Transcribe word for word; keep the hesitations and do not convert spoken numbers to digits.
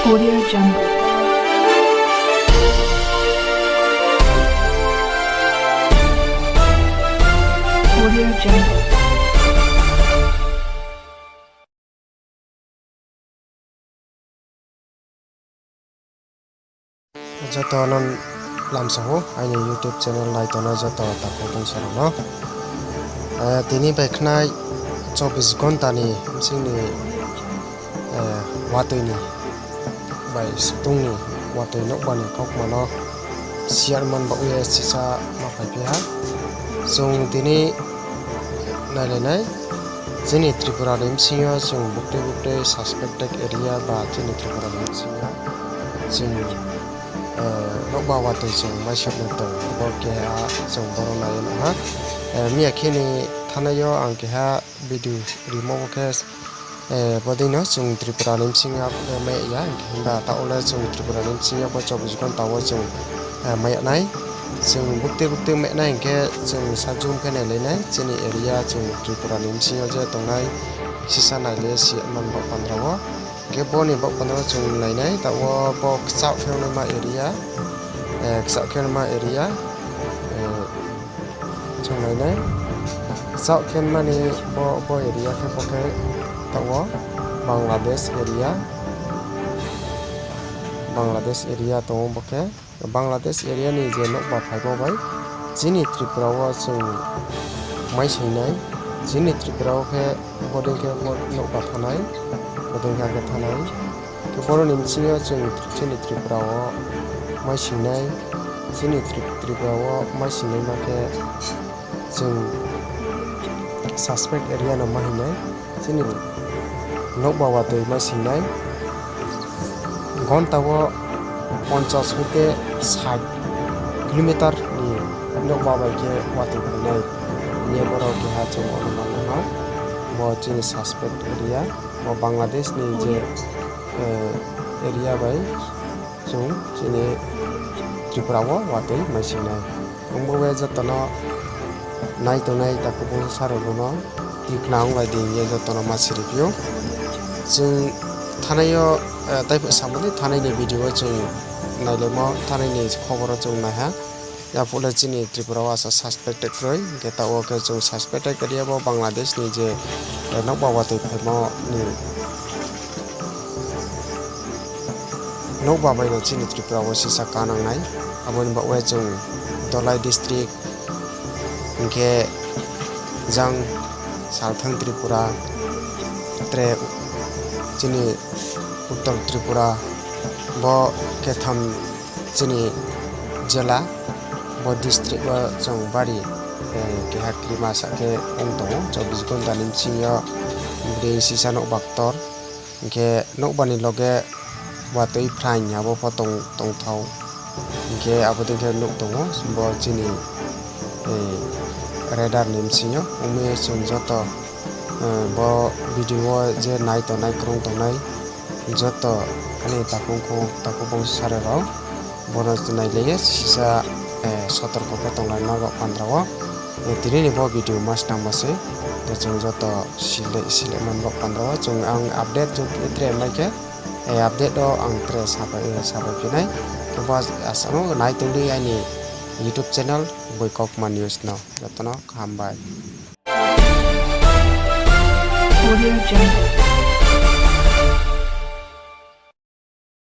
Audio Jungle. Audio Jungle. Joto no lamsa ou, aini YouTube channel nai tongnai joto takhu bongsa rao no. Eh, tini bai khnai chobbish ghonta ni bsing ni, eh, watoi ni bai stung ni watoi nouhba ni kaukma no share man baoh ye sisa ma phaiphi ha. Chung tini nailai nai, chini Tripura ni bsing yo chung buktui buktui suspected area ba chini Tripura ni bsing yo chung, eh, nouhba watoi chung maisouh nai tong, bo keha chung boro nai ye nuh ha. Eh, miya khe ni thanai yo ang keha video rimo bo khe, eh, bodei no chung Tripura ni bsing yo, eh, mai ya, himba taoh wo le chung Tripura ni bsing yo bo chobbish ghonta wo chung, eh, mai ya nai. Chung buktui buktui mai nai hing khe chung sa zoom khe nailai nai, chini area chung Tripura ni bsing yo je tongnai, sisa nailai si man baoh pandra wo. Hing khe bo ni baoh pandra wo chung nai nai, taoh wo bo kchaoh khe naima area, eh, kchaoh khe naima area, eh, chung nai nai. Kchaoh khe mani bo, bo area khe bo khe taoh wo Bangladesh area, Bangladesh area tong ou bo khe. Bangladesh area ni je nouhba phaimo bai chini Tripura wo chung maising nai, chini Tripura wo khe bodei khe bo nouhba thanai, bodei khe akhe thanai. Khe boro ni bsing yo chung chini Tripura wo maising nai, chini Tri-, Tripura wo maising naima khe chung suspect area no ma hing nai, chini nouhba watoi maising nai. Ghonta wo ponchas hoite sait kilometer ni nouhba bai khe watoi phai nai hing ye boro keha chung অনুমান ha. Bo chini suspect area, bo Bangladesh ni je, eh, area bai chung chini Tripura wo watoi maising nai. Ongbo ye joto no nai tongnai takhu bongsa rao no tikna onglai di hing ye joto no ma siri phi ou. Chung thanai yo, eh, taibo samo dei thanai ni video wo chung nailaimo, thanai ni khobor wo chung nai ha. Yaphuh le chini Tripura wo asa suspected kroi, hing khe taoh wo khe chung suspected area bo Bangladesh ni je, eh, nouhba watoi phaimo ni nouhba bai no chini Tripura wo sisa kanang nai. Abo ni baoh ye chung Dholai district, hing khe jang salthang Tripura, tre chini Uttor Tripura, bo ketham chini jela, bo district wo chung bari, eh, keha krima sa khe ong tong ou, chobbish ghonta ni bsing yo bini sisa nouhba ktor, hing khe nouhba ni loge watoi phraing abo pho tong, tongthao. Hing khe abo dei khe nuh tong ou, bo chini, eh, radar ni bsing yo. Ong mi chung joto, eh, bo video wo je nai tongnai, krung tongnai, joto ani takhu bongsa rao, bo no nailai ye sisa, eh, sotorko khe tonglai na baoh pandra wo. Eh, tini ni bo video ma snangmo se, je chung joto sile, sile man baoh pandra wo. Chung ang update chung tre mai khe, eh, update wo ang tre sapai, eh, sapai phi nai. Khe bo asa no nai tong di aini YouTube channel Boikokma News no. Joto no hambai. Audio Jungle.